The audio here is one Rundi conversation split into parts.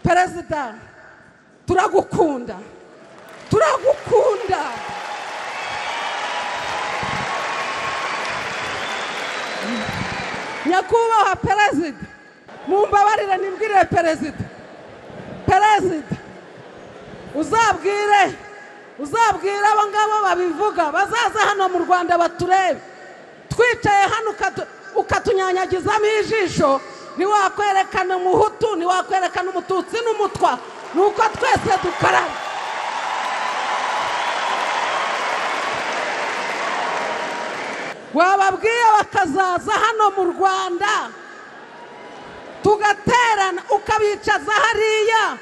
Perezida, turagukunda, turagukunda. Nyakubahwa perezida, mumbabarire nibwire perezida. Perezida, uzabwire abo ngabo babivuga bazaza hano mu Rwanda baturebe. Twicaye hano ukatunyanyagizamo ijisho, ntiwakwerekana umuhutu, ntiwakwerekana umututsi n'umutwa, nuko twese dukaraba. Wababwiye bakazaza hano mu Rwanda tugaterana, ukabicaza hariya,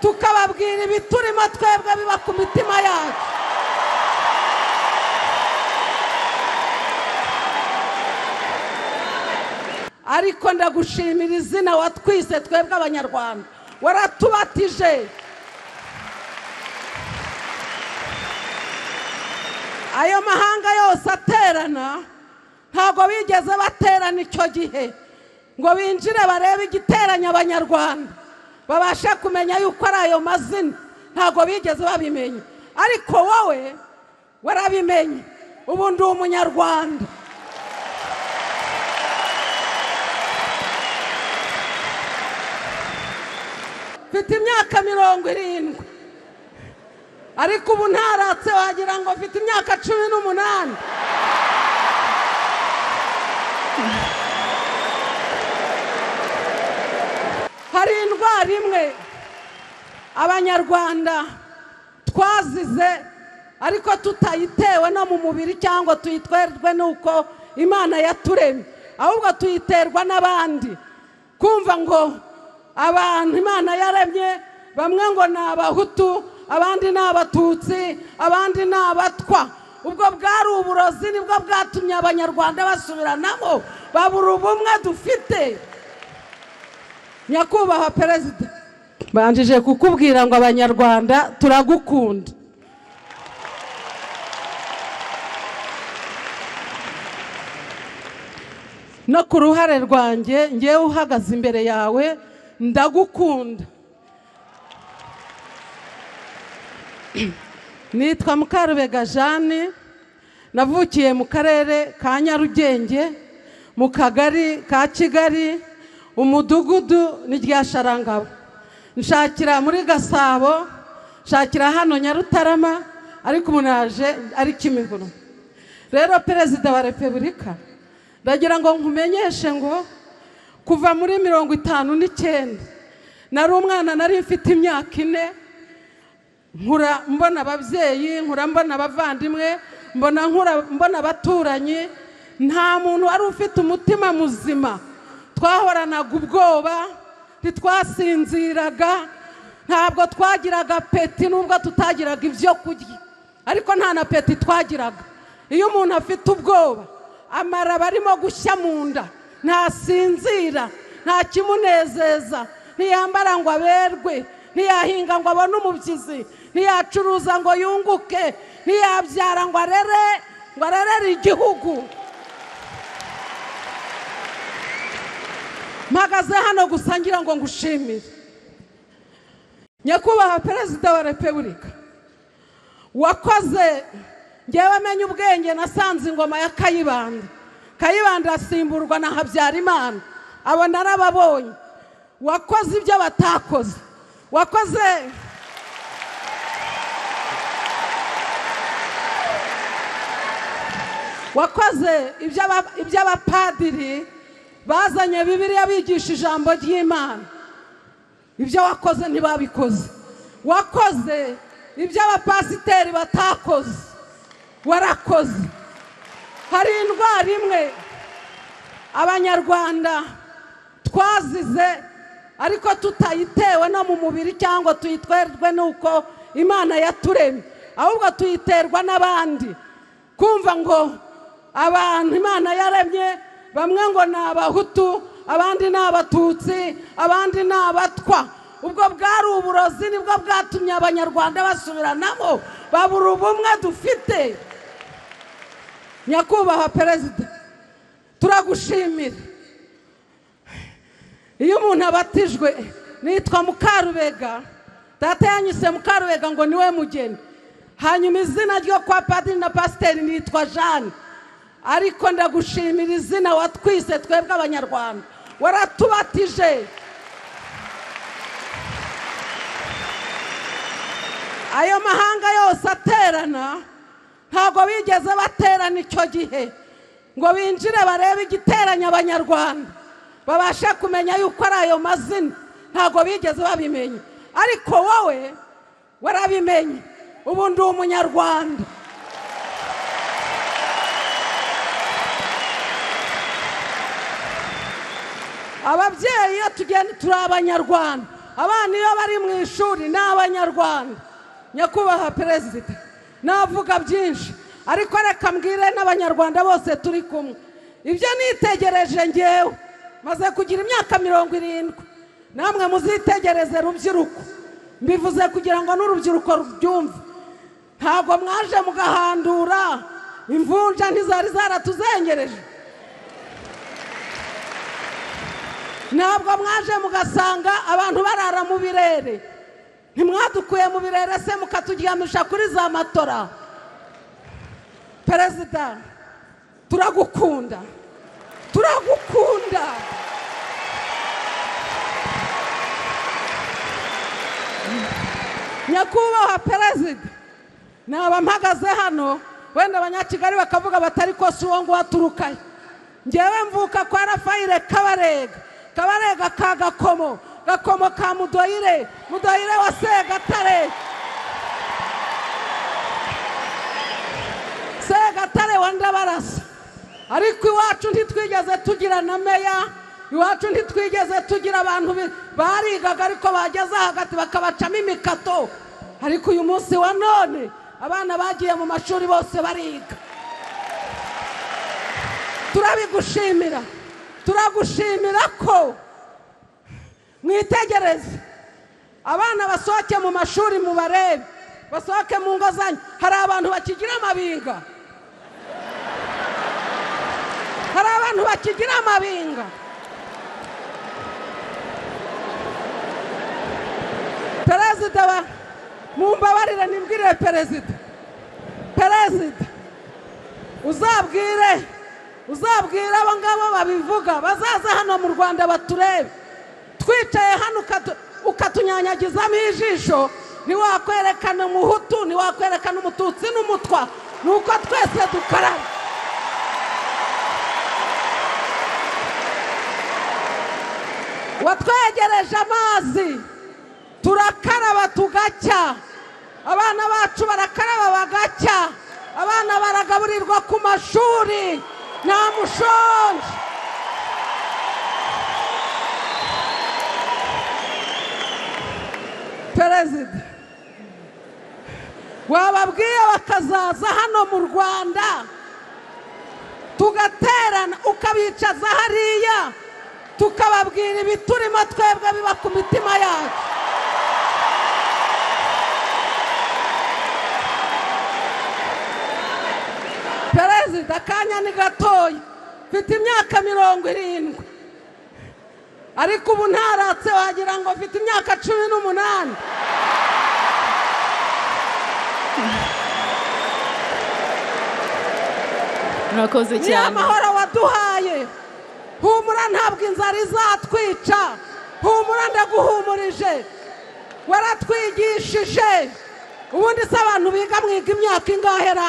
tukababwira ibiturimo twebwe biba ku mitima yacu. Ariko ndagushimira izina watwise twebwe abanyarwanda, waratubatije. Ayo mahanga yose aterana ntabwo bigeze baterana icyo gihe ngo binjire barebe igiteranya abanyarwanda, babashe kumenya yuko ari ayo mazina, ntabwo bigeze babimenya. Ariko wowe warabimenye, ubu ndi umunyarwanda. Mfite imyaka 70, ariko ubu ntaratse wagira ngo mfite imyaka 18. Hari indwara imwe abanyarwanda twazize ariko tutayitewe no mu mubiri cyangwa tuyitwerwe nuko Imana yaturemye, ahubwo tuyiterwa n'abandi. Kumva ngo abantu Imana yaremye bamwe ngo ni abahutu, abandi ni abatutsi, abandi ni abatwa. Ubwo bwari uburozi, nibwo bwatumye abanyarwanda basubiranamo, babura ubumwe dufite. Nyakubahwa perezida, banjije kukubwira ngo abanyarwanda turagukunda. No ku ruhare rwanjye ngewe uhagaze imbere yawe ndagukunda. Nitwa Mukarubega Jeanne, navukiye mu karere ka Nyarugenge, mu kagari ka Kigali, umudugudu ni rya Sharangabo. Nshakira muri Gasabo, nshakira hano Nyarutarama, ariko umuntu yaje ari Kimihurura. Rero perezida wa Repubulika, ndagira ngo nkumenyeshe ngo kuva muri 59 nari umwana, nari mfite imyaka 4, nkura mbona ababyeyi, nkura mbona abavandimwe, mbona abaturanyi, nta muntu wari ufite umutima muzima. Twahoranaga ubwoba, ntitwasinziraga, ntabwo twagiraga peti nubwo tutagiraga ibyo kurya, ariko nta na peti twagiraga. Iyo umuntu afite ubwoba, amara barimo gushya mu nda, ntasinzira, nta kimunezeza, ntiyambara ngo aberwe, ntiyahinga ngo abone umubyizi, ntiyacuruza ngo yunguke, ntiyabyara ngo arere, ngo arerere igihugu. Mpagaze hano gusa ngira ngo ngushimire nyakubahwa perezida wa Repubulika, wakoze. Ngewe menye ubwenge nasanze ingoma ya Kayibanda. Kayibanda asimburwa na Habyarimana, abo narababonye. Wakoze ibyo batakoze, wakoze ibyo abapadiri bazanye Bibiliya bigisha ijambo ry'Imana, ibyo wakoze ntibabikoze. Wakoze ibyo abapasiteri batakoze, warakoze. Hari indwara imwe abanyarwanda twazize ariko tutayitewe no mu mubiri cyangwa tuyitwerwe nuko Imana yaturemye, ahubwo tuyiterwa n'abandi. Kumva ngo abantu Imana yaremye bamwe ngo ni abahutu, abandi ni abatutsi, abandi ni abatwa. Ubwo bwari uburozi, nibwo bwatumye abanyarwanda basubiranamo, babura ubumwe dufite. Nyakubahwa perezida, turagushimira. Iyo umuntu abatijwe Nitwa Mukarubega, data yanyise Mukarubega ngo niwe mugeni. Hanyuma izina ryo kwa padiri na pasiteri nitwa Jeanne. Ariko ndagushimira izina watwise twebwe abanyarwanda, waratubatije. Ayo mahanga yose aterana ntabwo bigeze baterana icyo gihe ngo binjire barebe igiteranya abanyarwanda, babashe kumenya yuko ari ayo mazina, ntabwo bigeze babimenya. Ariko wowe warabimenye, ubu ndi umunyarwanda. Ababyeyi iyo tugenda turi abanyarwanda, abana iyo bari mu ishuri ni abanyarwanda. Nyakubahwa Perezida, navuga byinshi ariko reka mbwire n'abanyarwanda bose turi kumwe. Ibyo nitegereje ngewe maze kugira imyaka 70, namwe muzitegereze rubyiruko. Mbivuze kugira ngo n'urubyiruko rubyumve. Ntabwo mwaje mugahandura imvunja, ntizari zaratuzengereje. Ntabwo mwaje mugasanga abantu barara mu birere. Ntimwadukuye mu birere se mukaturyamisha kuri za matora. Perezida, turagukunda, turagukunda. Nyakubahwa Perezida, naba mpagaze hano wenda abanyakigali bakavuga batari ko si uwo ngo waturukayo. Ngewe mvuka kwa Rafayire Kabarega, Kabarega ka Gakomo, Gakomo ka Mudoyire, Mudoyire wa Segatare, Segatare wa Ndabarasa. Ariko iwacu ntitwigeze tugira na meya, iwacu ntitwigeze tugira abantu barigaga ariko bageze hagati bakabacamo imikato. Ariko uyu munsi wa none abana bagiye mu mashuri bose bariga. Turabigushimira, turagushimira ko mwitegereze abana basohoke mu mashuri, mubarebe basohoke mu ngo zanyu. Hari abantu bakigira amabinga, hari abantu bakigira amabinga. Perezida, mumbabarire nimbwire Perezida, Perezida uzabwire abo ngabo babivuga bazaza hano mu Rwanda baturebe. Twicaye hano ukatunyanyagizamo ijisho, ntiwakwerekana umuhutu, ntiwakwerekana umututsi n'umutwa, nuko twese dukaraba. Watwegereje amazi turakaraba tugacya, abana bacu barakaraba bagacya, abana baragaburirwa ku mashuri nta mushonje. Perezida, wababwiye bakazaza hano mu Rwanda tugaterana, ukabicaza hariya tukababwira ibiturimo twebwe biba ku mitima yacu. Perezida, akanya ni gatoya, mfite imyaka 70, ariko ubu ntaratse wagira ngo mfite imyaka 18. Murakoze cyane. Ni amahoro waduhaye. Humura ntabwo inzara izatwica. Humura ndaguhumurije, waratwigishije. Ubundi se abantu biga mwiga imyaka ingahera?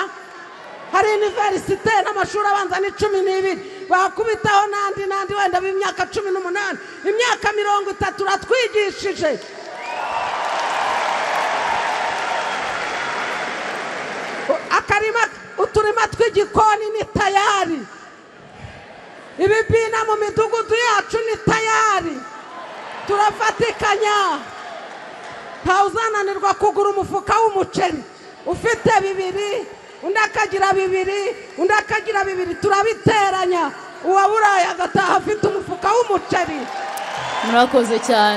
Hari universite n'amashuri abanza ni 12, bakubitaho n'andi n'andi wenda b'imyaka 18, imyaka 30 uratwigishije. Akarima, uturima tw'igikoni ni tayari, ibibina mu midugudu yacu ni tayari, turafatikanya. Ntawuzananirwa kugura umufuka w'umuceri ufite 2, undi akagira 2, undi akagira 2, turabiteranya. Uwaburaye agataha afite umufuka w'umuceri. Murakoze cyane.